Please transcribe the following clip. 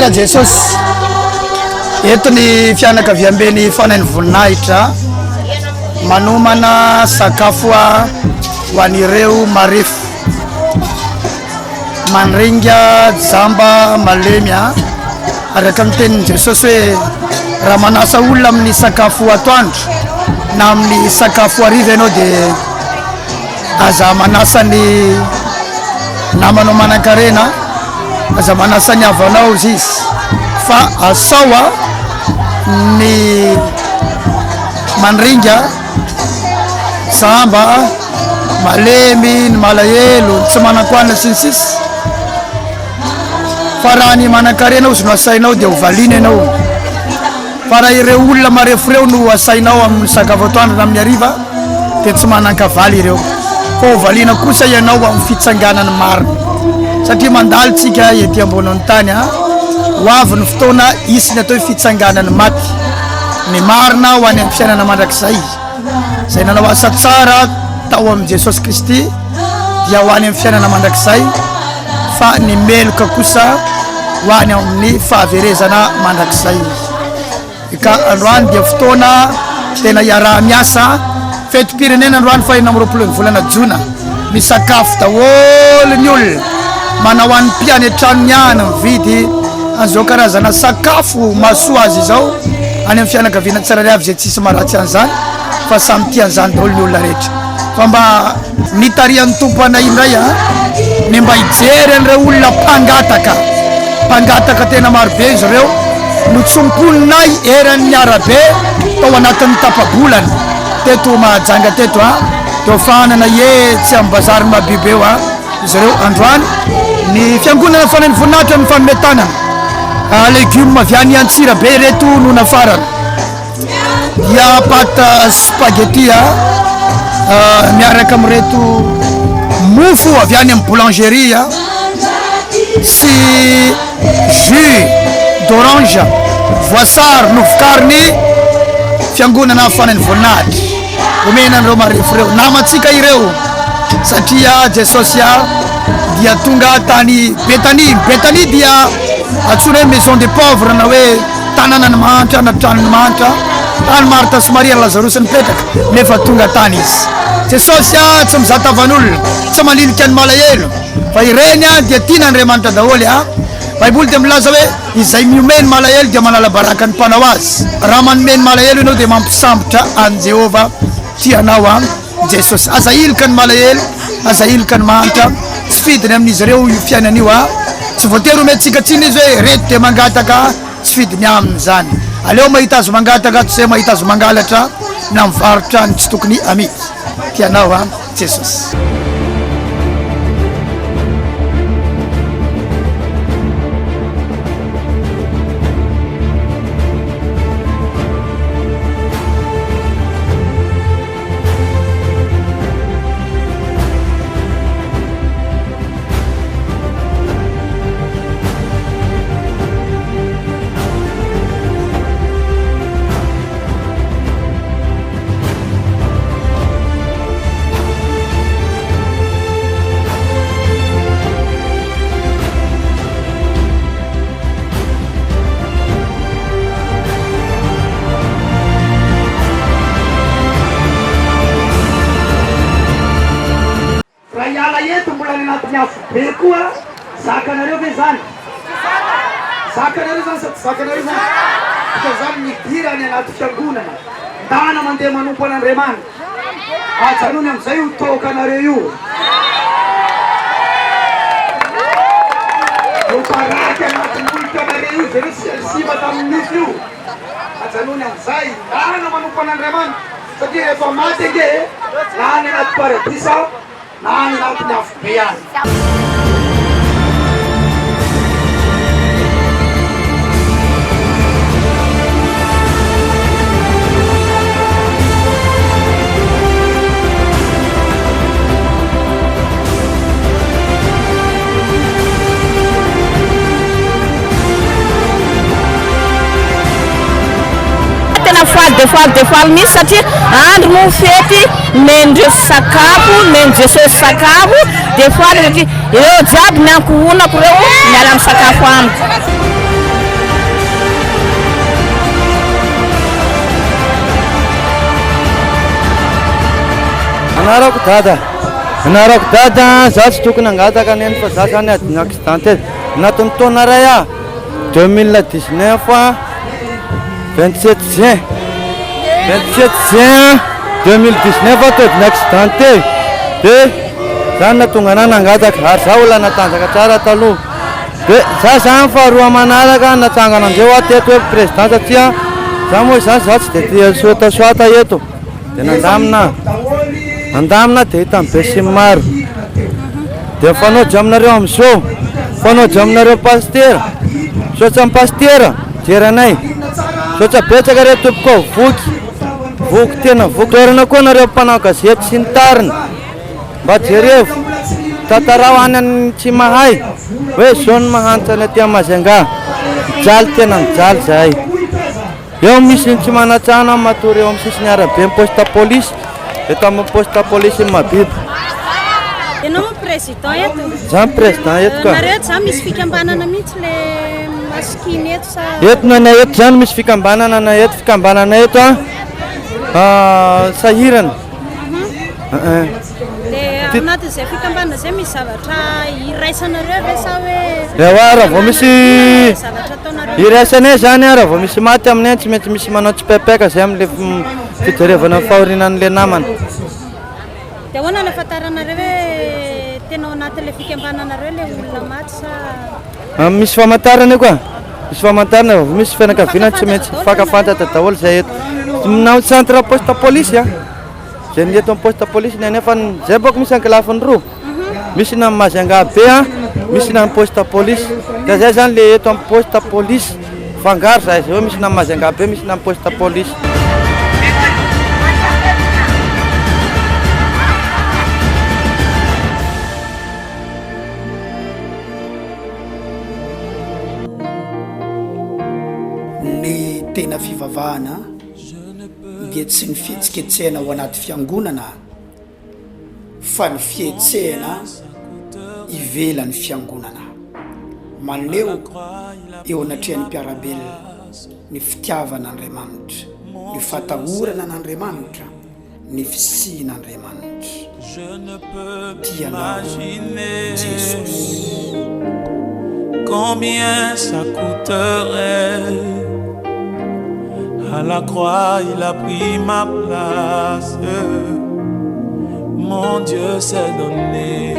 Deraina Jesosy. Eto ny fianakaviamben'ny Fanahin'ny Voninahitra manomana sakafo ho an'ireo marefo. Mandringa, jamba, malemy a. Araka ny tenin'i Jesosy hoe raha manasa olona amin'ny sakafo atoandro na amin'ny sakafo hariva ianao dia aza manasa ny namanao manan-karena, aza manasa ny havanao izy izy fa asao a ny mandringa, jamba, malemy, ny malahelo, ny tsy manan-kohanina sy ny sisa Fa raha ny manan-karena ozy no asainao dia ho valiana ianao. Fa raha ireo olona marefo ireo no asainao amin'ny sakafo atoandro na amin'ny hariva dia tsy manan-kavaly ireo. Fa ho valiana kosa ianao amin'ny fitsanganan'ny marina. Satria mandalo tsika ety ambonin'ny tany a, ho avy ny fotoana hisy ny atao hoe fitsanganan'ny maty. Ny marina ho any amin'ny fiainana mandrakizay. Izay nanao asa tsara tao amin'i Jesosy Kristy dia ho any amin'ny fiainana mandrakizay fa ny meloka kosa ho any amin'ny fahaverezana mandrakizay. Ka androany dia fotoana tena iaraha-miasa, fetim-pirenena androany faha 26 ny volana jona, misakafo daholo ny olona, manao hanim-py any an-tranony any, mividy an'izao karazana sakafo mahasoa azy izao any amin'ny fianakaviana tsirairay avy izay tsisy maharatsy an'izany fa samy tia an'izany daholo ny olona rehetra. Fa mba nitarihan'ny Tompo anay indray a, ny mba hijery an'ireo olona mpangataka, mpangataka tena marobe izy ireo, notsimponinay eran'ny arabe tao anatin'ny tapa-bolana teto Mahajanga teto a, teo fahanana etsy amin'ny bazarin'i Mahabibo eo a, izy ireo androany. Ny fiangonana Fanahin'ny Voninahitra no nifanome tanana, legioma avy any Antsirabe ireto no nafarana. Dia pâte spaghetti a miaraka amin'ireto mofo avy any amin'ny boulangerie a sy jus d'orange voasary novokarin'ny fiangonana Fanahin'ny Voninahitra omena an'ireo marefo ireo namantsika ireo satria Jesosy a dia tonga tany Betania. Betania dia antsoina hoe maison des pauvres na hoe Tanàna ny mahantra na trano ny mahantra, tany Marta sy Maria ary Lazarosy nipetraka, nefa tonga tany izy. Jesosy a, tsy mizaha tavan'olona, tsy manilika ny malahelo, fa ireny a dia tian'Andriamanitra daholo a. Baiboly dia milaza hoe izay mihomehy ny malahelo dia manala baraka ny mpanao azy. Raha manome ny malahelo ianao dia mampisambotra an'i Jehovah tia anao a. Jesosy. Aza ahilika ny malahelo, aza ahilika ny mahantra, tsy fidiny amin'izy ireo io fiainana io a! Tsy voatery omentsika tsiny izy hoe reto dia mangataka, tsy fidiny aminy izany. Aleo mahita azy mangataka toy izay mahita azy mangalatra na mivarotra ny tsy tokony amidy. Tianao an Jesosy. Raha hiala eto mbola any anatin'ny afo be koa, zakanareo ve zany? Zakanareo zany sa tsy zakanareo zany? Dikan'izany midira any anaty fiangonana, ndana mandeha manompo an'Andriamanitra. Ajanony amin'izay io toakanareo io. Io paraky anaty molotra anareo io, jereo simba tamin'ny nofo io. Ajanony amin'izay, ndana manompo an'Andriamanitra. Satria rehefa maty ange e, na any anaty paradisa na any anatin'ny afobe any. Tena faly dia faly dia faly mihitsy satria andro moa fety nomen'ireo sakafo, nomen'i Jesosy sakafo dia faly satria ireo jiaby ny ankohonako ireo miara misakafo amiko. Anarako Dada. Anarako Dada, za tsy tokony hangataka neny fa za zany adin'ny accidenté. Anatin'ny taona iray aho, 2019 27 juin, 27 juin 2019 aho tody ni-accidenté. Dia zany nahatonga anah nangataka ary za olona natanjaka tsara taloha. Dia za zany faharoa manaraka natsangana andreo aho teto hoe président satria za moa izany za tsy dia tia soatasoata eto. Dia nandamina aho. Nandamina dia hitan'ny besinimaro. Dia mifanojo aminareo amin'izao. Mifanojo aminareo pasitera. Misaotra ny pasitera mijery anay. Misaotra betsaka re tompoko ao. Voky. Voky tena voky. Toerana koa nareo mpanao gazety sy ny tariny. Mba jerevo. Tantarao any amin'ny tsy mahay hoe zao ny mahantra ny aty Majunga. Mijaly tena mijaly zahay. Eo misy ny tsy manan-trano matory eo amin'ny sisin'ny arabe ny poste police, eto amin'ny poste police ny Mahabibo. Ianao moa président eto? Za ny président eto ka. Nareo eto zany misy fikambanana mihitsy le masikiny eto sa? Eto ny anay eto zany misy fikambanana anay eto, fikambanana eto an, sahirana. Dia ao anatin'izay fikambanana izay misy zavatra iraisanareo ve sa hoe Ewa raha vao misy zavatra ataonareo? iraisanay zany raha vao misy maty aminay tsy maintsy misy manao tsipaipaka zay amin'le fijerevana ny fahorianan'le namana. Dia ahoana no ahafantaranareo hoe tena ao anatin'ilay fikambananareo ilay olona maty sa Ah, Misy famantarana io ka. Misy famantarana raha vao misy fianakaviana tsy maintsy mifankafantatra daholo zay eto. Na centre poste police a. Zay ny eto amin'ny poste police ny anefa zay bôko misy ankilafiny roa. Misy ny amin'ny Majunga be a, misy ny amin'ny poste police. Ka zay zany le eto amin'ny poste police. Mifangaro zahay zay hoe misy ny amin'ny Majunga be, misy ny amin'ny poste police. Ny tena fivavahana dia tsy ny fihetsiketsehana ao anaty fiangonana fa ny fihetsehana ivelan'ny fiangonana. Maneho eo anatrehan'ny mpiara-belona ny fitiavana Andriamanitra, ny fatahorana an'Andriamanitra, ny fisian'Andriamanitra. Tia anao Jesosy. Combien ça coûterait À la croix, il a pris ma place. Mon Dieu s'est donné.